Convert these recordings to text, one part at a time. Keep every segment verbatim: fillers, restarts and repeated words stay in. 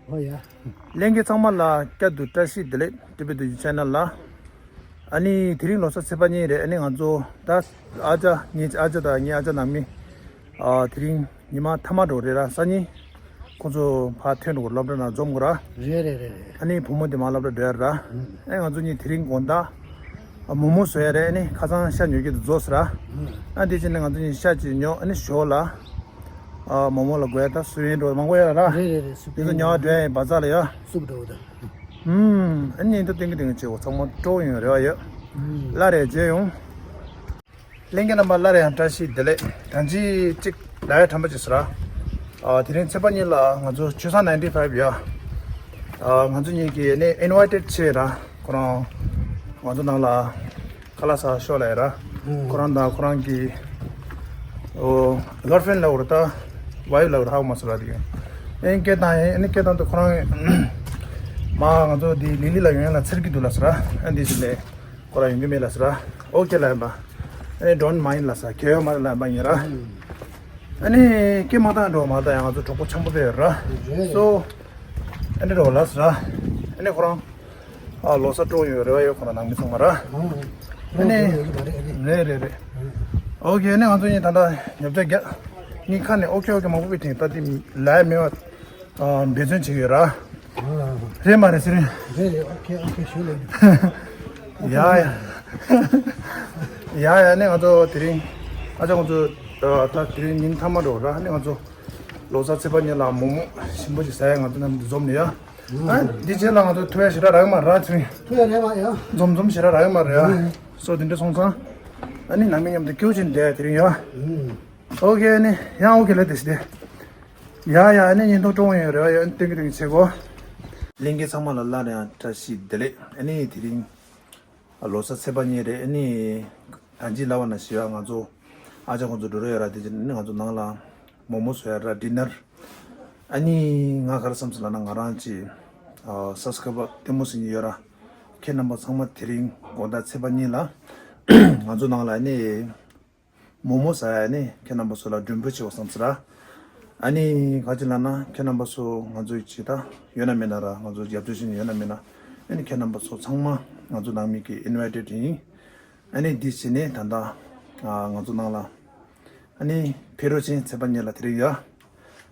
ཨོ་ཡ། ལྷན་རྒྱས་ཚང་མ་ལ་བསྐྱར་དུ་བཀྲ་ཤིས་བདེ་ལེགས། ཊི་བེཊ་བདུད་རྩི་ཆེ་ནལ་ལ། ཨ་ནི་དེ་རིང་ལོ་གསར་ཚེས་པ་གཉིས་རེད། ཨ་ནི་ང་ཚོ་ད་ཨ་ཅག་ངའི་ཨ་ཅག་དང་ངའི་ཨ་ཅག་ནང་མི། ཨ་དེ་རིང་ཉི་མ་མཐའ་མ་འགྲོ་རེད་ར། སང་ཉིན་ཁོ་ཚོ་ཕར་ཐོན་འགྲོ་སློབ་གྲྭ་ནང་འཛོམས་དགོས་ར། རེད་རེད་རེད་རེད། ཨ་ནི་བུ་མོ་དེ་མར་སློབ་གྲྭ་འགྲོ་ཡ་ར། ཨ་ང་ཚོ་གཉིས་དེ་རིང་དགོང་དག་མོག་མོག་བཟོ་ཡ་རེད། ཨ་ནི་ཁ་སང་ཤ་ཉོ་རྒྱུ་དེ་རྫོགས་སོང་ར། ཨ་དེ་བྱས་ནས་ང་ཚོ་གཉིས་ཤ་ཅིག་ཉོ། ཨ་ནི་ཞོར་ལ་ཨ་མོག་མོག་ལ་དགོས་ཡ་ད་སུ་ཡིན་འགྲོ་མང་པོ་ཡོད་ར། རེད་རེད་རེད། སུ་དེ་ཚོ་ཉོ་བ་འགྲོ་ཡ་ཡིན་པ་ཚ་ལ་ཡ། སུབ་འགྲོ་ད། ཨུམ། ཨ་ནི་ད་ཏིང་གི་ཏིང་གི་བྱེད་དགོས། ཚང་མ་སྤྲོ་ཡོང་རེ་བ་ཡོད། ཨུམ། སླར་ཡང་མཇལ་ཡོང་། ལྷན་རྒྱས་རྣམ་པ་སླར་ཡང་བཀྲ་ཤིས་བདེ་ལེགས། ད་ཅི་གཅིག་ལ་ཡ་དྲན་པ་བྱེད་ས་ར། ཨ་དེ་རིང་ཚེས་པ་གཉིས་ལ་ང་ཚོ་ཆོས་བཟང་ནའིན་ཊི་ཕའིབ་ཡ། ཨ་ང་ཚོ་གཉིས་ཀྱིས་ནི་ཨིན་ཝའི་ཊེཌ་བྱས་ར། ཁོ་རང་ང་ཚོ་ནང་ལ་ཁ་ལག་ཟ་ཤོག་ལབ་ཡ་ར། ཁོ་རང་དང་ཁོ་རང་གི་ཨོ་གར་ཕི་རེན་ཌི་ལབ་དགོས་རེད་ད། ཝའིཕ་ལབ་དགོས་རེད། ཧ་གོ་མ་སོང་ར་དེ་གི། ཨེ་སྐད་བཏང་ཡིན། ཨ་ནི་སྐད་བཏང་དུས་ཁོ་རང་མ་ང་ཚོ་དེ་ལི་ལི་ལ་ཡོང་ཡ་ལ་འཚེར་གི་འདུག་ལབ་སོང་ར། ཨ་འདི་ཞིག་ལས། ཁོ་རང་ཡོང་གི་མེད་ལབ་ཟེར་ར། ཨོ་ཁེ་ལབ་ཡིན་པ། ཨ་ནི་ཌོན་མའིན་ལབ་ཟེར། གལ་ཡོད་མ་རེད་ལབ་ཡིན་པ་ཡིན་ར། ཨ་ནི་སྐད་མ་བཏང་འགྲོ་མ་བཏང་ཡང་ང་ཚོ་གྲོགས་པོ་འཆམ་པོ་དེ་ཡོད་ར། རེད། སོ། ཨ་ནི་འགྲོ་ལབ་ཟེར་ར། ཨ་ནི་ཁོ་རང་ཨ་ལོ་གསར་སྤྲོ་ཡོང་རེ་བ་ཡོད། ཁོ་རང་ནང་མི་ཚང་མ་ར། ཨ་ནི་རེད་རེད་རེད། ཨོ་ཁེ། ཨ་ནི་ང་ཚོ་གཉིས་ད་ལྟ་ཉབ་ཆ་རྒྱག་གཉིས་ཁ་ནས་ཨོ་ཁེ་ཨོ་ཁེ་མང་པོ་བི་ཐེངས་ད་དེ་ལབ་ཡ་མེད་པ། ཨ་འབད་བརྩོན་བྱེད་ཀྱི་ཡོད་ར། རེད་མ་རེད་ཟེར། རེད་རེད། ཨོ་ཁེ་ཨོ་ཁེ་ཞུ་ལེ། ཡ་ཡ། ཡ་ཡ་ནི་ང་ཚོ་དེ་རིང་ཨ་ཅག་ཁོང་ཚོ་ད་དེ་རིང་ཉིན་མཐའ་མ་འགྲོ་ར། ནི་ང་ཚོ་ལོ་གསར་ཚེས་པ་གཉིས་ལ་མོག་མོག་ཞིམ་པོ་ཞིག་ཟ་ཡ། ང་ཚོ་རྣམས་འཛོམས་ནས་ཡ། ཨ་འདི་རྗེས་ལ་ང་ཚོ་ཐུག་ཡ་ཞེ་དྲག་རག་གི་མ་རེད་ཚུན། ཐུག་ཡ་རེད་མ་ཡ། འཛོམས་འཛོམས་ཞེ་དྲག་རག་གི་མ་རེད་ཡ། སོ་དེ་འདྲ་སོང་ཙང་ཨ་ནི་ནང་མི་མཉམ་དུ་སྐྱིད་པོ་བྱས་ནས་བསྡད་ཡ་དེ་རིང་ཡ། ཨོ་ཁེ། ཨ་ནི་ཡང་ཨོ་ཁེ་ལབ་དེ་ཞིག་དེ། ཡ་ཡ། ཨ་ནི་ཉིན་ཐོ་སྤྲོ་བོ་ཡོད་རེད་བ། ཡ་ཨ་ནི་ཏིང་གི་ཏིང་བྱེད་དགོས། ལྷན་རྒྱས་ཚང་མ་ལ་སླར་ཡང་བཀྲ་ཤིས་བདེ་ལེགས། ཨ་ནི་དེ་རིང་ལོ་གསར་ཚེས་པ་གཉིས་རེད། ཨ་ནི་ད་ཅི་ལབ་པ་ན་ཞེས་པ་ང་ཚོ་ཨ་ཅག་ཁོང་ཚོ་འགྲོ་རོགས་ཡོད་ར། དེ་ཅི་ནི་ང་ཚོ་ནང་ལ་མོག་མོག་བཟོ་ཡ་ར། ཌི་ནར། ཨ་ནི་ང་ག་རེ་བསམ་སོང་ལབ་ན་ང་རང་ཅིག་ཨ་སབ་སི་ཀ་རའེ་བར་ལྟད་མོ་གཟིགས་མཁན་ཡོད་ར། ཁྱེད་རྣམ་པ་ཚང་མ་དེ་རིང་དགོང་དག་ཚེས་པ་གཉིས་ལ་ང་ཚོ་ནང་ལ་ཨ་ནི། མོག་མོག་ཟ་ཡ་ནི་ཁྱེད་རྣམ་པ་ཚོ་ལ་མགྲོན་འབོད་བྱེད་དགོས་བསམ་ཟེར་ར། ཨ་ནི་ག་ཅི་ལབ་ན་ཁྱེད་རྣམ་པ་ཚོ་ང་ཚོའི་ཇི་ལྟ་ཡོད་ན་མེད་ན་ར། ང་ཚོ་རྒྱབ་སྐྱོར་བྱེད་མཁན་ཡོད་ན་མེད་ན། ཨ་ནི་ཁྱེད་རྣམ་པ་ཚོ་ཚང་མ་ང་ཚོ་ནང་མི་གི་ཨིན་ཝའི་ཊེཌ་ཡིན། ཨ་ནི་འདི་བྱས་ནས་ད་ལྟ་ང་ཚོ་ནང་ལ་ཨ་ནི་ཕེབས་རོགས་བྱེད། ཚེས་པ་གཉིས་ལ་དེ་རིང་ཡ།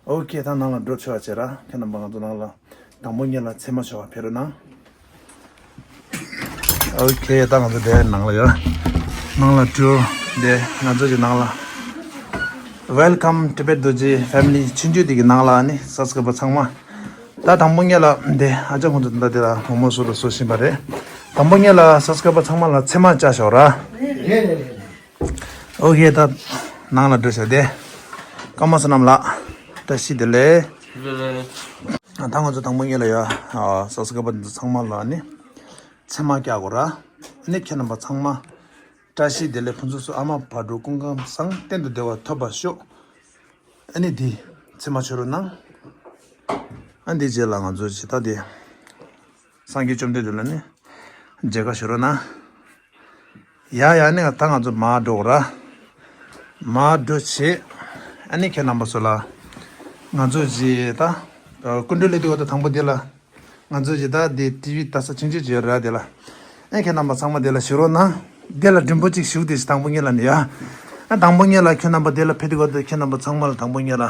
ཨོ་ཁེ། ད་ནང་ལ་འགྲོ་ཆོག་པ་བྱེད་ར། ཁྱེད་རྣམ་པ་ང་ཚོ་ནང་ལ་དང་པོ་ཉིད་ལ་ཚེས་མ་ཆོག་པ་ཕེབས་རོགས་གནང་། ཨོ་ཁེ། ད་ང་ཚོ་དེ་ནང་ལ་ཡོད། ནང་ལ་འགྲོ། དེ་ང་ཚོ་གི་ནང་ལ། Welcome Tibet Dorji family། ཆུང་ཆུང་དེ་གི་ནང་ལ་ནི་སབ་སི་ཀ་རའེ་བར་ཚང་མ། ད་དང་པོ་ཉིད་ལ་དེ་ཨ་ཅག་ཁོང་ཚོ་ད་དེ་ལ་མོག་མོག་བཟོ་དང་བཟོ་བཞིན་པ་རེད། དང་པོ་ཉིད་ལ་སབ་སི་ཀ་རའེ་བར་ཚང་མ་ལ་ཚེས་མ་བཅར་ཤོག་ར། རེད་རེད་རེད་རེད། ཨོ་ཁེ། ད་ནང་ལ་འགྲོ་ཤོག་དེ། ཀརྨ་བསོད་ནམས་ལགས། བཀྲ་ཤིས་བདེ་ལེགས། ད་ང་ཚོ་དང་པོ་ཉིད་ལ་ཡ་ཨ་སབ་སི་ཀ་རའེ་བར་འདི་ཚང་མ་ལ་ནི་ཚེས་མ་བཀྱག་དགོས་ར། ནི་ཁྱེད་རྣམ་པ་ཚང་མ་བཀྲ་ཤིས་བདེ་ལེགས། ཕུན་ཚོགས་སུ་ཨ་མ་བག་དྲོ་སྐུ་ཁམས་བཟང་། གཏན་དུ་བདེ་བ་ཐོབ་པར་ཤོག། ཨ་ནི་འདི་ཚེས་མ་མཆོད་རོགས་གནང་། ཨ་འདི་རྗེས་ལ་ང་ཚོ་ཇི་ལྟ་དེ། སངས་རྒྱས་བཅོམ་ལྡན་འདས་ལ་ནི་མཇལ་ཁ་ཞུ་རོགས་གནང་། ཡ་ཡ། ནི་ད་ང་ཚོ་མར་འགྲོ་ར། མར་འགྲོ་བྱེད། ཨ་ནི་ཁྱེད་རྣམ་པ་ཚོ་ལ་ང་ཚོ་ཇི་ལྟ་སྐུ་མགྲོན་སླེབས་དུས་འོ་ད་དང་པོ་དེ་ལ་ང་ཚོ་ཇི་ལྟ་དེ་ཊི་བི་ལྟ་ས་ཆུང་ཆུང་ཅིག་ཡོད་ར་དེ་ལ། ཨ་ཁྱེད་རྣམ་པ་ཚང་མ་དེ་ལ་ཞུ་རོགས་གནང་། དེ་ལ་མགྲོན་པོ་གཅིག་ཞུགས་དེ་དང་པོ་ཉིད་ལ་ནི་ཡ། ཨ་དང་པོ་ཉིད་ལ་ཁྱེད་རྣམ་པ་དེ་ལ་ཕེབས་དུས་འོ་ད་ཁྱེད་རྣམ་པ་ཚང་མ་ལ་དང་པོ་ཉིད་ལ།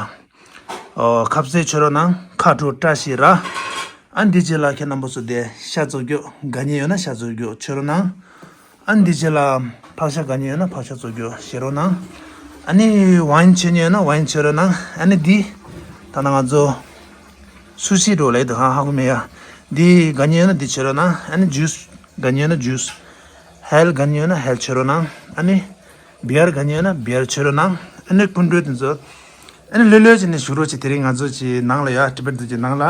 ཨོ། ཁ་ཟས་མཆོད་རོགས་གནང་། ཁ་དྲོ་བཀྲ་ཤིས་ར། ཨ་འདི་རྗེས་ལ་ཁྱེད་རྣམ་པ་ཚོ་དེ་ཤ་བཙོ་རྒྱུ་དགའ་ཉེ་ཡོད་ན་ཤ་བཙོ་རྒྱུ་མཆོད་རོགས་གནང་། ཨ་འདི་རྗེས་ལ་ཕག་ཤ་དགའ་ཉེ་ཡོད་ན་ཕག་ཤ་བཙོ་རྒྱུ་བཞེས་རོགས་གནང་། ཨ་ནི་ཝའིན་མཆོད་ཉེ་ཡོད་ན་ཝའིན་མཆོད་རོགས་གནང་། ཨ་ནི་འདི་ད་ནང་ང་ཚོ་སུ་ཤི་འགྲོ་ལེ་དུ་ཧ་ཧ་གོ་མེད་ཡ། འདི་དགའ་ཉེ་ཡོད་ན་འདི་མཆོད་རོགས་གནང་། ཨ་ནི་ཇུས་དགའ་ཉེ་ཡོད་ན་ཇུས། ཧེལ་དགའ་ཉེ་ཡོད་ན་ཧེལ་མཆོད་རོགས་གནང་། ཨ་ནི། བི་ཡར་དགའ་ཉེ་ཡོད་ན་བི་ཡར་མཆོད་རོགས་གནང་། ཨ་ནི་སྐུ་མགྲོན་དེ་ཚོ་ཨ་ནི་ལྷོད་ལྷོད་བྱས་ནས་བཞུགས་རོགས་བྱེད། དེ་རིང་ང་ཚོ་ཅིག་ནང་ལ་ཡ་ཊི་བེཊ་འདི་ཅིག་ནང་ལ་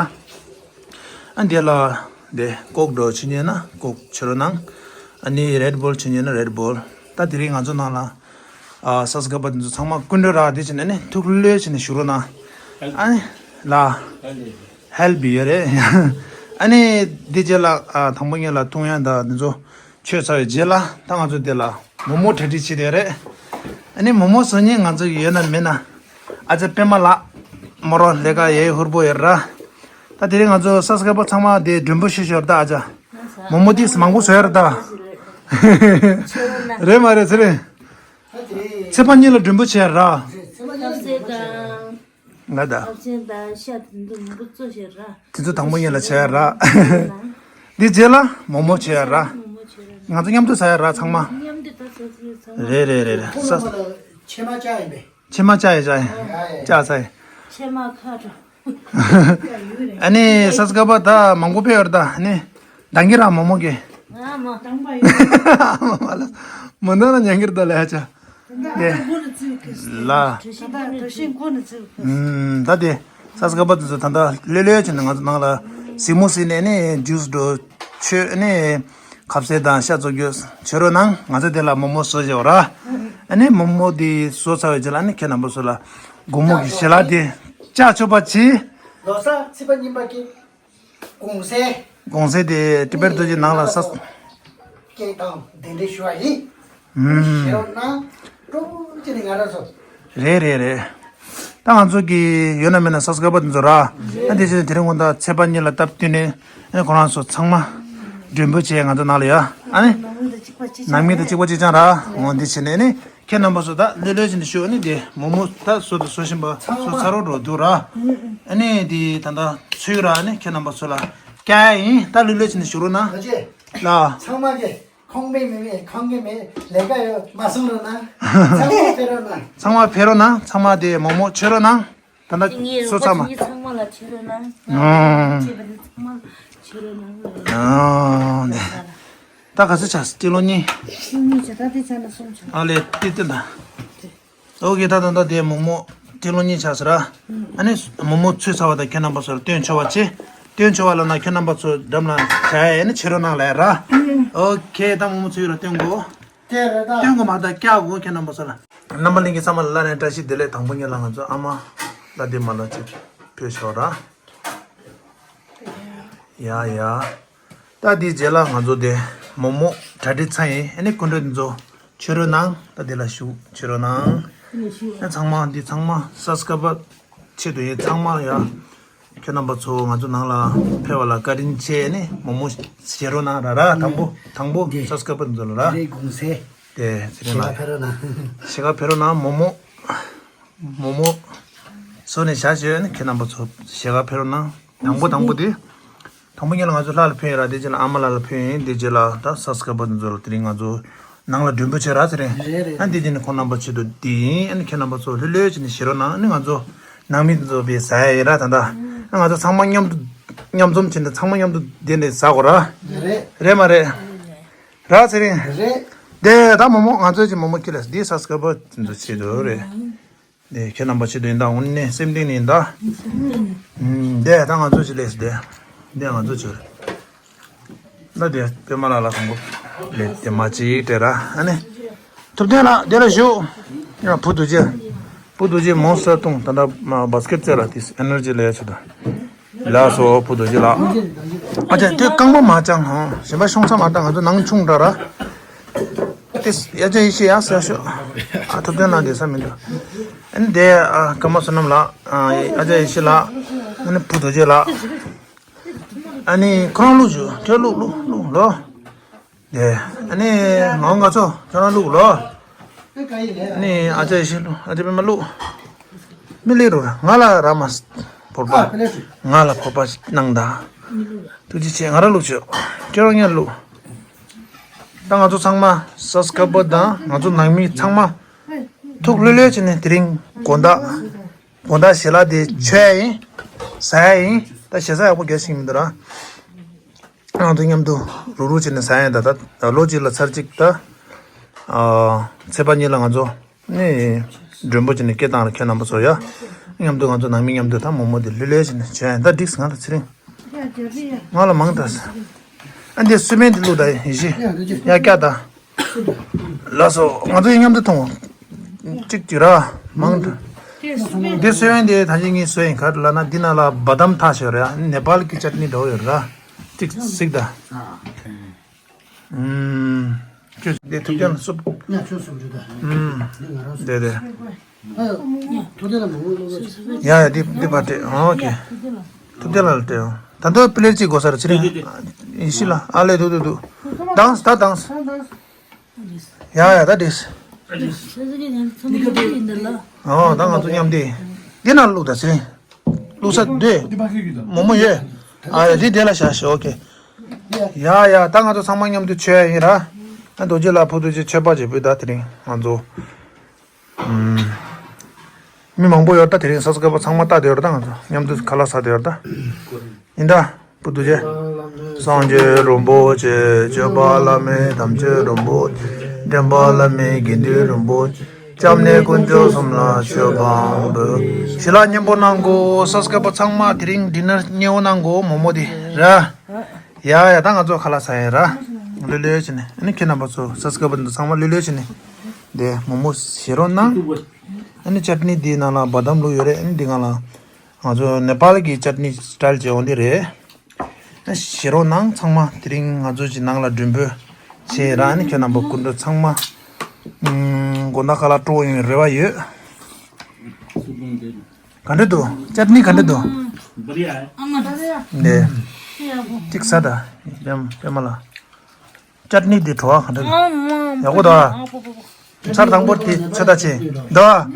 ཨ་འདི་ལ་དེ་ཀོག་འགྲོ་མཆོད་ཉེ་ཡོད་ན་ཀོག་མཆོད་རོགས་གནང་། ཨ་ནི་རེད་བོལ་མཆོད་ཉེ་ཡོད་ན་རེད་བོལ། ད་དེ་རིང་ང་ཚོ་ནང་ལ་ཨ་སབ་སི་ཀ་རའེ་བར་དེ་ཚོ་ཚང་མ་སྐུ་མགྲོན་ར་དེ་བྱས་ནས་ཨ་ནི་ཐུགས་ལྷོད་བྱས་ནས་བཞུགས་རོགས་གནང་། ཨ་ནི་ལ་ཧེལ་བི་ཡར་རེད། ཨ་ནི་འདི་རྗེས་ལ་ཨ་དང་པོ་ཉིད་ལ་འཐུང་ཡ་ད་འདི་ཚོ། མཆོད་ཚར་བའི་རྗེས་ལ་ད་ང་ཚོ་འདི་ལ་མོག་མོག་གྲ་སྒྲིག་བྱས་ཏེ་རེད། ཨ་ནི་མོག་མོག་བཟོ་མཁན་ང་ཚོ་ཡོད་ན་མེད་ན་ཨ་ཅག་པད་མ་ལགས་མོ་རོ་ལས་ཀ་ཡག་ཧུར་པོ་ཡོད་ར། ད་དེ་རིང་ང་ཚོ་ས་སྐལ་པ་ཚང་མ་དེ་མགྲོན་པོ་ཞིག་ཤོར་ད་ཨ་ཅག་མོག་མོག་དེ་མང་པོ་བཟོ་ཡ་རེད་ད། རེད་མ་རེད་ཚེ་རིང་། ཚེས་པ་གཉིས་ལ་མགྲོན་པོ་བྱས་ར། ང་ད། དེ་ཚོ་དང་པོ་ཉིད་ལ་བྱས་ར། འདི་རྗེས་ལ་མོག་མོག་བྱས་ར། ང་ཚོ་མཉམ་དུ་ཟ་ཡ་ར་ཚང་མ། རེད་རེད་རེད་རེད། ཕྱེ་མ་བཅག་ཡིན་པས། ཕྱེ་མ་བཅག་ཡིན་བཅག་ཡིན། བཅག་ཚར་ཡིན། ཕྱེ་མ་ཁ་དྲོ། ཨ་ནི་ས་སྐལ་པ་ད་མང་པོ་ཕེབས་ཡོད་རེད་ད། ཨ་ནི་འདང་གི་ར་མོག་མོག་གི། ཨ་མ། མ་ལ་མ་འདང་ན་ཉན་གི་རེད་ད་ལས་ཨ་ཅག་དེ་ལ། ད་དེ་ས་སྐལ་པ་དེ་ཚོ་ད་ལྟ་ལྷོད་ལྷོད་བྱས་ནས་ང་ཚོ་ནང་ལ་གཟིགས་མོ་གཟིགས་ནས་ནི་ཇུས་འགྲོ་ཆོས་ནི་ཁ་ཟས་དང་ཤ་བཙོ་རྒྱུ་བྱེད་རོགས་གནང་། ང་ཚོ་དེ་ལ་མོག་མོག་བཟོ་བཞག་ར། ཨ་ནི་མོག་མོག་དེ་བཟོ་ཚར་བའི་རྗེས་ལ་ནི་ཁྱེད་རྣམ་པ་ཚོ་ལ་དགོང་མོ་གི་ཞལ་ལག་དེ་བཅག་ཆོག་པ་བྱེད། ལོ་གསར་ཚེས་པ་གཉིས་པ་གི་གུང་སེང་། གུང་སེང་དེ་ཊི་བེཊ་རྡོ་རྗེ་ནང་ལ་ས། སྐད་དང་གདན་འདྲེན་ཞུ་བ་ཡིན། ཞེས་རོགས་གནང་། སྤྲོ་པོ་བྱས་ནས་ང་རང་ཚོ། རེད་རེད་རེད། ད་ང་ཚོ་གི་ཡོད་ན་མེད་ན་ས་སྐལ་པ་དེ་ཚོ་ར། ཨ་དེ་བཞིན་དེ་རིང་དགོང་དག་ཚེས་པ་གཉིས་ལ་སྟབས་བསྟུན་ནས་ཨ་ཁོ་རང་ཚོ་ཚང་མ་མགྲོན་པོ་བྱས་ང་ཚོ་ནང་ལ་ཡ། ཨ་ནི་ནང་མི་དང་གཅིག་པ་གཅིག་རྐྱང་། ནང་མི་དང་གཅིག་པ་གཅིག་རྐྱང་ར། འོ་འདི་བྱས་ནས་ནི། ཁྱེད་རྣམ་པ་ཚོ་ད་ལྷོད་ལྷོད་བྱས་ནས་ཞུ། ཨ་ནི་དེ་མོག་མོག་ད་བཟོ་དང་བཟོ་བཞིན་པ་ཚང་མ་བཟོ་ཚར་རོགས་འགྲོ་འདུག་ར། ཨ་ནི་དེ་ད་ལྟ་ཚུད་ར། ཨ་ནི་ཁྱེད་རྣམ་པ་ཚོ་ལ་བསྐྱལ་ཡིན། ད་ལྷོད་ལྷོད་བྱས་ནས་ཞུ་རོགས་གནང་། ལགས། ཚང་མ་གི་ཁོང་པའི་མི་མེད་ཁོང་གི་མེད་ལས་ཀ་ཡོད་མ་གསུང་རོགས་གནང་། ཚང་མ་ཕེབས་རོགས་གནང་། ཚང་མ་ཕེབས་རོགས་གནང་། ཚང་མ་དེ་མོག་མོག་མཆོད་རོགས་གནང་། ད་ལྟ་ངའི་སོ་རོགས་པ་ཚང་མ། ཚང་མ་ལ་མཆོད་རོགས་གནང་། ཨང་། བྱས་པ་ནི་ཚང་མ་ལ་མཆོད་རོགས་གནང་། ཨང་། ད་ག་ཚོད་ཆགས་སྤྲེལ་ལོ་གཉིས། གཉིས་བྱས་ད་དེ་ཆ་ན་གསུམ་ཆགས། ཨ་ལས་ཏི་ཏི་ད། ཨོ་ཀེ་ད་ད་ད་དེ་མོག་མོག་སྤྲེལ་ལོ་གཉིས་ཆགས་ཟེར་ར། ཨ་ནི་མོག་མོག་ཚུད་ཚར་བ་ད་ཁྱེད་རྣམ་པ་ཚོར་སྟོན་ཆོག་པ་བྱེད། སྟོན་ཆོག་པ་ལ་ན་ཁྱེད་རྣམ་པ་ཚོ་འགྲམ་ལ་བྱ་ཡ་ནི་ཕྱི་རོལ་ནང་ལ་ཡ་ར། ཨོ་ཀེ་ད་མོག་མོག་ཚུད་ཡོད་ར་སྟོན་དགོས། དེ་རེད་ད། སྟོན་དགོས་མ་ད་སྐྱག་དགོས་ཁྱེད་རྣམ་པ་ཚོ་ལ། རྣམ་པ་ལྷན་རྒྱས་ཚང་མ་ལ་བླ་ནས་བཀྲ་ཤིས་བདེ་ལེགས། དང་པོ་ཉིད་ལ་ང་ཚོ་ཨ་མ་ལ་དེ་མ་ལ་ཅིག་ཕུལ་ཆོག་ར། ཡ་ཡ། ད་དེའི་རྗེས་ལ་ང་ཚོ་དེ་མོག་མོག་གྲ་སྒྲིག་ཚར་ཡིན། ཨ་ནི་སྐུ་མགྲོན་དེ་ཚོ་མཆོད་རོགས་གནང་། ད་དེ་ལ་བཞུགས་མཆོད་རོགས་གནང་། ཨ་ཚང་མ་འདི་ཚང་མ་ས་སྐལ་པ་ཆེད་དུ་ཡིན། ཚང་མ་ཡ་ཁྱེད་རྣམ་པ་ཚོ་ང་ཚོ་ནང་ལ་ཕེབས་པ་ལ་བཀའ་དྲིན་ཆེ། ཨ་ནི་མོག་མོག་བཞེས་རོགས་གནང་ར་ར། དང་པོ་དང་པོ་ས་སྐལ་པ་དེ་ཚོ་ལ་ར། རེད་གུང་སེང་། དེ་ཚེ་རིང་ལགས། ཞལ་ཁ་ཕེབས་རོགས་གནང་། ཞལ་ཁ་ཕེབས་རོགས་གནང་། མོག་མོག་མོག་མོག་བཟོས་ནས་བཞག་བྱས་ནས་ཁྱེད་རྣམ་པ་ཚོ་ཞལ་ཁ་ཕེབས་རོགས་གནང་། དང་པོ་དང་པོ་དེ། དང་པོ་ཉིད་ལ་ང་ཚོ་ལྷ་ལ་ཕུལ་ཡིན་ར། དེ་རྗེས་ལ་ཨ་མ་ལགས་ལ་ཕུལ་ཡིན། དེ་རྗེས་ལ་ད་ས་སྐལ་པ་དེ་ཚོ་ལ་དེ་རིང་ང་ཚོ་ནང་ལ་མགྲོན་པོ་བྱས་ར་ཚེ་རིང་། རེད་རེད། ཨ་འདི་དེ་ནི་ཁོང་རྣམ་པ་ཆེད་དུ་འདི་ཡིན། ཨ་ནི་ཁྱེད་རྣམ་པ་ཚོ་ལྷོད་ལྷོད་བྱས་ནས་བཞེས་རོགས་གནང་། ཨ་ནི་ང་ཚོ་ནང་མི་དེ་ཚོ་བས་ཟ་ཡ་ཡིན་ར། ད་ད་ཨ་ང་ཚོ་ཚང་མ་མཉམ་དུ་མཉམ་འཛོམས་བྱས་ནས་ཚང་མ་མཉམ་དུ་བསྡད་ནས་ཟ་དགོས་ར། རེད། རེད་མ་རེད། ར་ཚེ་རིང་། རེད། དེ་ད་མོག་མོག་ང་ཚོའི་ཅིག་མོག་མོག་ཁྱེར་ལས་འདི་ས་སྐལ་པ་འདི་ཚོ་བྱེད་འདོད་རེད། དེ་ཁྱེད་རྣམ་པ་ཆེད་དུ་ཡིན་ད། འོ་ནི་སེམས་གཏིང་ནས་ཡིན་ད། ཨུམ། དེ་ད་ང་ཚོ་ཅིག་ལས་དེ། དེ་ང་ཚོ་ཅིག་རེད། ད་དེ་པད་མ་ལགས་ལ་དང་པོ་ལས་དེ་མ་ཅིག་སྤྲད་ར། ཨ་ནི། ཐུབ་བསྟན་ལགས་དེ་ལ་བཞུགས། ཡང་བུ་རྡོ་རྗེ། བུ་རྡོ་རྗེ་མོ་ས་བཏུང་ད་ད་མ་བ་སི་ཀེཊ་རྩེ་ལ་དེ་ཨེ་ནར་ཇི་ལས་ཆེ་ད། ལགས་སོ་བུ་རྡོ་རྗེ་ལགས། ཨ་ཅག་དེ་རྐང་པ་མ་བཅང་ཧང་། གཞན་པ་ཤོང་ས་མ་བཏང་། ང་ཚོ་ནང་ཆུང་དྲགས་ར། དེ་ཨ་ཅག་ཡེ་ཤེས་ཡག་ཟེར་ཤོག་ཨ་ཐུབ་བསྟན་ལགས་དེ་ས་མི་འདུག་ཨ་ནི་དེ་ཨ་ཀརྨ་བསོད་ནམས་ལགས། ཨ་ཨ་ཅག་ཡེ་ཤེས་ལགས། ཨ་ནི་བུ་རྡོ་རྗེ་ལགས། ཨ་ནི་ཁོ་རང་བླུགས་བྱོས། ཁྱོད་བླུགས་བླུགས་བླུགས་ལོ། དེ་ཨ་ནི་མ་འོང་ག་ཚོ་ཁྱོད་རང་བླུགས་ལོ། ཨ་ནི་ཨ་ཅག་ཡེ་ཤེས་བླུགས། ཨ་ཅག་པད་མ་བླུགས། མི་ལེགས་རུ་ང་ལ་ར་མ་ཕོར་པ། ང་ལ་ཕོར་པ་གནང་ད། ཐུགས་རྗེ་ཆེ། ང་ར་བླུགས་བྱོས། ཁྱོད་རང་ཉལ་བླུགས། ད་ང་ཚོ་ཚང་མ་ས་སྐལ་པ་དང་ང་ཚོ་ནང་མི་ཚང་མ་ཐུགས་ལྷོད་ལྷོད་བྱས་ནས་དེ་རིང་དགོང་དག་དགོང་དག་ཞལ་ལག་དེ་མཆོད་ཡ་ཡིན། ཟ་ཡ་ཡིན། ད་ཞེ་ས་ཡག་པོ་རྒྱག་ཤེས་མི་འདུག་ར། ང་ཚོ་མཉམ་དུ་རུག་རུག་བྱས་ནས་ཟ་ཡ་ཡིན། ད་ད་ལོ་གཅིག་ལ་ཚར་གཅིག་ད། ཨ་ཚེས་པ་གཉིས་ལ་ང་ཚོ་ནི་མགྲོན་པོ་བྱས་ནས་སྐད་བཏང་ར། ཁྱེད་རྣམ་པ་ཚོ་ཡ། མཉམ་དུ་ང་ཚོ་ནང་མི་མཉམ་དུ་ད་མོག་མོག་དེ་ལྷོད་ལྷོད་བྱས་ནས་མཆོད་ཡ་ཡིན། ད་འགྲིགས་ང་ལ་ཚེ་རིང་། ང་ལ་མང་ད། ཨ་འདི་སུ་མེད་འདི་བླུགས་ད་ཡིན་ཤི། ཡ་སྐྱ་ད། ལགས་སོ། ང་ཚོ་ཡིན་མཉམ་དུ་འཐུང་། གཅིག་གཅིག་ར། མང་ད། འདི་སུ་ཡིན་འདི་ད་ཅི་ངས་སུ་ཡིན་ག་ལ་ན་འདི་ན་ལ་བ་དམ་ཐག་ཤོར་ཡ། ནེ་པཱལ་གི་ཅཊ་ནི་འདྲ་བོ་ཡོད་ར། གཅིག་གཟིགས་ད། ཨུམ། ཁྱོད་འདི་ཐུབ་ཀྱང་སུབ། ཡ་ཁྱོད་སུབ་རེད་ད། ཨུམ། འདི་འདི། ཨ་ཡ་ཐུབ་ཀྱང་ལ་མང་པོ་བླུགས་རོགས་བྱེད། ཡ་ཡ་འདི་འདི་བ་སྤྲད། ཨོ་ཁེ། ཐུབ་བསྟན་ལགས་ལ་སྤྲད་ཡོང་། ད་དུང་པི་ལེཊ་གཅིག་དགོས་ས་རེད་ཅི་རེད། ཡིན་ཤི་ལ་ཨ་ལས་འདུག་འདུག་འདུག་དྭངས་ད་དྭངས། ཡ་ཡ་ད་དེས། ཨོ་ད་ང་ཚོ་མཉམ་དེ། འདི་ན་བླུག་ད་ཟིན། བླུག་ས་འདི། མོག་མོག་ཡོད། ཨ་ཡ་འདི་དེ་ལ་བཞག་ཞོག་ཨོ་ཁེ། ཡ་ཡ་ད་ང་ཚོ་ཚང་མ་མཉམ་དུ་མཆོད་ཡ་ཡིན་ར། ཨ་རྡོ་རྗེ་ལ་ཕུ་ཐུག་ཅེས་མཆོད་པ་བྱེད་པོ་ད་དེ་རིང་ང་ཚོ། ཨུམ། མི་མང་པོ་ཡོད་ད་དེ་རིང་ས་སྐལ་པ་ཚང་མ་ལྟ་དེ་ཡོད་ད་ང་ཚོ་མཉམ་དུ་ཁ་ལག་ཟ་དེ་ཡོད་ད། ཡིན་ད། པུ་ཏུ་ཅེ། སངས་རྒྱས་རིན་པོ་ཆེ་སྤྱོད་པ་བླ་མེད་དམ་ཆོས་རིན་པོ་ཆེ་འདྲེན་པ་བླ་མེད་དགེ་འདུན་རིན་པོ་ཆེ་སྐྱབས་གནས་དཀོན་མཆོག་གསུམ་ལ་མཆོད་པ་འབུལ། ཞི་ལ་མཉམ་པོ་གནང་གོ་ས་སྐལ་པ་ཚང་མ་དེ་རིང་ཌི་ནར་མཉེས་པོ་གནང་གོ་མོག་མོག་དེ་ར། ཡ་ཡ་ད་ང་ཚོ་ཁ་ལག་ཟ་ཡ་ར། ལྷོད་ལྷོད་བྱས་ནས་ཨ་ནི་ཁྱེད་རྣམ་པ་ཚོ་ས་སྐལ་པ་འདི་ཚང་མ་ལྷོད་ལྷོད་བྱས་ནས། དེ་མོག་མོག་བཞེས་རོགས་གནང་། ཨ་ནི་ཅཊ་ནི་འདིའི་ནང་ལ་བ་དམ་བླུགས་ཡོད་རེད། ཨ་ནི་འདི་སྒང་ལ། ང་ཚོ་ནེ་པཱལ་གྱི་ཅཊ་ནི་སི་ཊའིལ་བྱས་འོང་འདི་རེད། ཨ་བཞེས་རོགས་གནང་ཚང་མ་དེ་རིང་ང་ཚོ་ཅིག་ནང་ལ་མགྲོན་འབོད་བྱས་ར་ཨ་ནི་ཁྱེད་རྣམ་པ་སྐུ་མགྲོན་ཚང་མ། ཨུམ། དགོང་དག་ཁ་ལག་སྤྲོ་བོ་ཡོང་བའི་རེ་བ་ཡོད། ག་འདྲ་འདུག་ཅཊ་ནི་ག་འདྲ་འདུག་ནས། ཏིག་ས་ད། པད་མ་ལ། ཅཊ་ནི་འདི་བྲོ་བ་ག་འདྲ་འདུག་ཡག་པོ་འདུག་ཨ། ཚར་དང་པོ་དེ་ཚོད་ལྟ་བྱེད་འདུག་ཨ།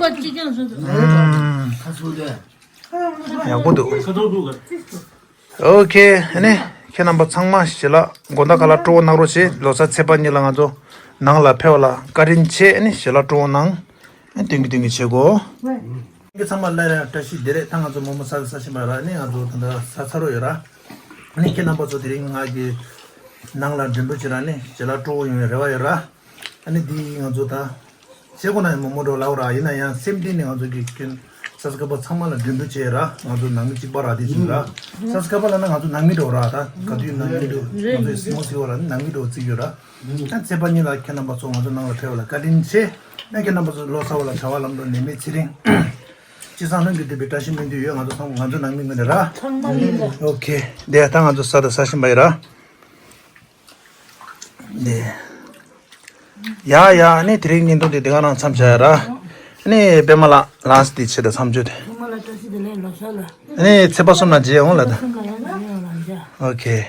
ཨུམ། ཡག་པོ་འདུག་ཨོ་ཁེ། ཨ་ནི་ཁྱེད་རྣམ་པ་ཚང་མ་ཞི་ལ་དགོང་དག་ཁ་ལག་སྤྲོ་བོ་གནང་རོགས་བྱེད། ལོ་གསར་ཚེས་པ་གཉིས་ལ་ང་ཚོ་ནང་ལ་ཕེབས་པ་ལ་བཀའ་དྲིན་ཆེ། ཨ་ནི་ཞི་ལ་སྤྲོ་བོ་གནང་། ཨ་ནི་སྟོན་གི་སྟོན་གི་བྱེད་གོ་ཁྱེད་ཚང་མ་ལ་ཡ་བཀྲ་ཤིས་བདེ་ལེགས། ད་ང་ཚོ་མོག་མོག་ཟ་ཟ་བཞིན་པ་ར། ཨ་ནི་ང་ཚོ་ད་ལྟ་ཟ་ཚར་རོ་ཡོད་ར། ཨ་ནི་ཁྱེད་རྣམ་པ་ཚོ་དེ་རིང་ང་གི་ནང་ལ་མགྲོན་འབོད་བྱེད་ར། ཨ་ནི་ཞི་ལ་སྤྲོ་བོ་ཡོང་བའི་རེ་བ་ཡོད་ར། ཨ་ནི་འདི་ང་ཚོ་ད། བྱེད་སྒོ་ན་ཡང་མོག་མོག་འགྲོ་ལབ་ར། ཡིན་ན་ཡང་སེམས་གཏིང་ནས་ང་ཚོ་གི་ཁྱོད་ས་སྐལ་པ་ཚང་མ་ལ་མགྲོན་འབོད་བྱས་ར། ང་ཚོ་ནང་མི་གཅིག་པ་ར་དེ་བཞིན་ར། ས་སྐལ་པ་ལབ་ན་ང་ཚོ་ནང་མི་འགྲོ་ར། ད་ག་དུས་ནང་མི་འགྲོ། ང་ཚོ་སྲིང་མོ་སྲིང་བ་ལ་ནི་ནང་མི་འགྲོ་བརྩི་ཡོད་ར། ཨ་ཚེས་པ་གཉིས་ལ་ཁྱེད་རྣམ་པ་ཚོ་ང་ཚོ་ནང་ལ་ཕེབས་པ་ལ་བཀའ་དྲིན་ཆེ། ཨ་ཁྱེད་རྣམ་པ་ཚོ་ལོ་གསར་པ་ལ་བྱ་བ་ལམ་འགྲོ་ནད་མེད་ཚེ་རིང་། ཅི་བསམ་ལྷུན་གྱིས་འགྲུབ་པའི་བཀྲ་ཤིས་སྨོན་འདུན་ཡོད། ང་ཚོ་ཚང་མ་ང་ཚོ་ནང་མི་ངོས་ནས་ར། ཚང་མ་ཡིན་ལ། ཨོ་ཁེ། དེ་ད་ང་ཚོ་ཟ་ད་ཟ་བཞིན་པ་ཡིན་ར། ནས། ཡ་ཡ་ནི་དེ་རིང་བརྙན་ཐུང་དེ་འདི་ག་རང་མཚམས་བཞག་ཡ་ར། ནི་པད་མ་ལགས་ལགས་དེ་ཆེད་དུ་མཚམས་གཅོད་དེ། པད་མ་ལགས་བཀྲ་ཤིས་བདེ་ལེགས་ལོ་གསར་ལ། ནི་ཚེས་པ་གསུམ་ན་མཇལ་འོང་ལ་ད། ཚེས་པ་གསུམ་ག་ཡ་ལ་མཇལ་འོང་ལ་མཇལ། ཨོ་ཁེ།